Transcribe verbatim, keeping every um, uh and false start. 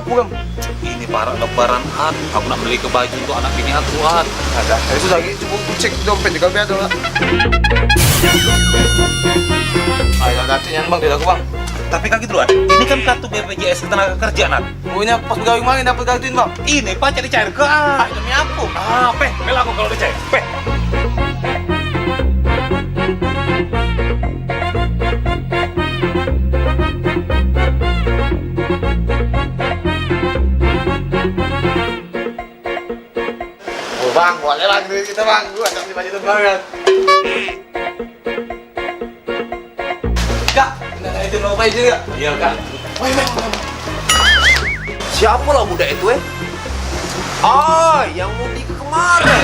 Bukan. Ini parak lebaran, At. Aku nak beli ke baju untuk anak bini aku, At. Ada. Itu lagi cukup cek dompet juga biar ada. Ayo, gantinya, Bang, tidak aku, Bang. Tapi kan gitu, At. Ini kan kartu B P J S ketenaga kerja, At. Punya pas pegawai kemarin dapat kartu ini, Bang. Ini pacak dicair ke, At. Demi apa? Ah, peh, bela aku kalau dicair. Peh. Oh, Bang, boleh, Bang, duit kita, Bang. Gua tak beli baju lebaran. Kak, nak itu mau apa itu, Kak? Iya, Kak. Woi, woi, woi, woi. Siapa lah budak itu, eh? Ah, yang mudik kemarin.